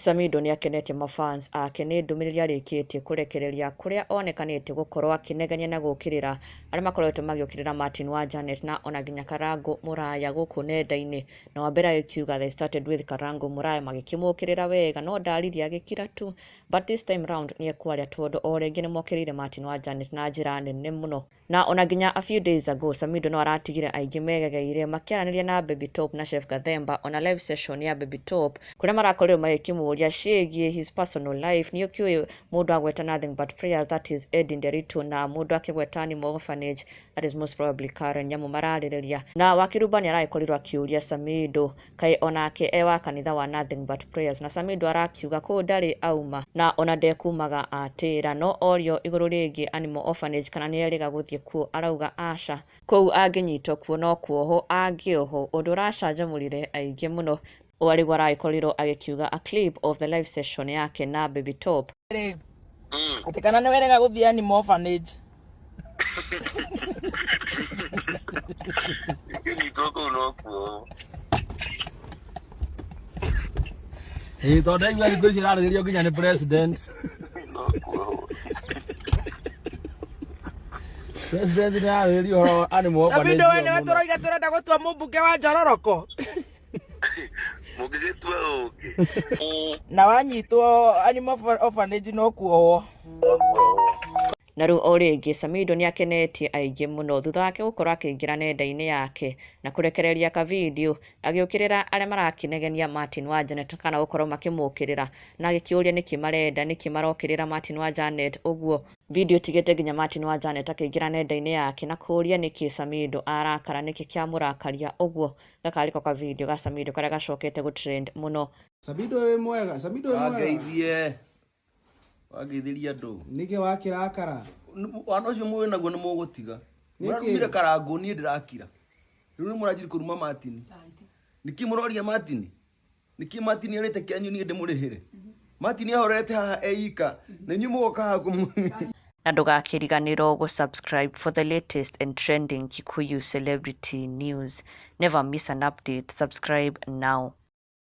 Samidoh nĩakenetie mafans ake nĩ ndũmĩrĩri arĩkĩtie kũrekereria kũrĩa onekanĩte gũkorwo akĩnegenia na gũkĩrĩra arĩa makoretwo magĩũkĩrĩra Martin wa Janet na ona nginya Karango Mũraya gũkũ nenda-inĩ. Na wa mbere agĩkiuga they started with Karango Mũraya magĩkĩmũkĩrĩra wega no ndaririe agĩkira tu, but this time round nĩekwaria tondũ o rĩngĩ nĩmokĩrĩire Martin wa Janet na njĩra nene mũno. Na ona nginya a few days ago Samidoh no aratigire aingĩ megegeire makĩaranĩria na Baby Top na Chef Gathemba ona live session ya Baby Top kũrĩa marakorirwo magĩkĩmũria ciĩgiĩ his personal life. Nĩũkĩũĩ mũndũ agweta Nothing But Prayers, that is Eddie Nderitu, na mũndũ akĩgweta Animal Orphanage, that is most probably Karen Nyamu mararĩrĩria. Na Wakĩrumba nĩaragĩkorirwo akĩũria Samidoh kaĩ onake e wa kanitha wa Nothing But Prayers, na Samidoh arakiuga kũu ndarĩ auma na ona ndekumaga atĩra. No orio igũrũ rĩgiĩ Animal Orphanage kana nĩerĩga gũthiĩ kuo, arauga aca, kũu angĩnyitwo kuo no kuohwo angĩohwo, ũndũ ũracanjamũrire aingĩ mũno. Ũũ arĩguo aragĩkorirwo agĩkiuga a clip of the live session yake na Baby Top. Atĩ kana nĩ werega gũthiĩ Animal Orphanage. Ingĩnyitwo kũu no kuohwo. Ĩĩ tondũ ndaigua thikũ ici ĩrarĩrĩrio nginya nĩ president. No kuohwo. President nĩ ararĩrĩria ũhoro wa animal orphanage Samidoh we ĩyo nĩwe mũno. tũroiga tũrenda gũtua mũmbunge wa Njororoko. Mũngĩgĩtua ũngĩ. Na wanyitwo Animal Orphanage no kuohwo. Na rĩu o rĩngĩ Samidoh nĩakenetie aingĩ mũno thutha wake gũkorwo akĩingĩra nenda-inĩ yake na kũrekereria ka video agĩũkĩrĩra arĩa marakĩnegenia Martin wa Janet kana gũkorwo makĩmũkĩrĩra, na agĩkĩũria nĩkĩ marenda, nĩkĩ marokĩrĩra Martin wa Janet ũguo. Video ĩtigĩte nginya Martin wa Janet akĩingĩra nenda-inĩ yake na kũũria nĩkĩ Samidoh arakara, nĩkĩ kĩamũrakaria ũguo. Gaka arĩko ka video ga Samidoh karĩa gacokete gũtrend mũno. Samidoh wĩ mwega, Samidoh wĩ mwega. Wangeithie. Wangeithĩria andũ. Nĩkĩ wakĩrakara? Wana ũcio mũĩ naguo nĩ mũgũtiga. Nĩkĩ? Mũrarumire Karangũ niĩ ndĩrakira. Rĩu nĩ mũranjiri kũruma Martin. Nĩkĩ mũroria Martin? Nĩkĩ Martin arĩte kĩanyu niĩ ndĩmũrĩhĩre? Martin ahorerete haha eika na inyuĩ mũgoka haha kũmũ Na ndũgakĩriganĩrwo gũ-subscribe for the latest and trending Kikuyu celebrity news. Never miss an update. Subscribe now.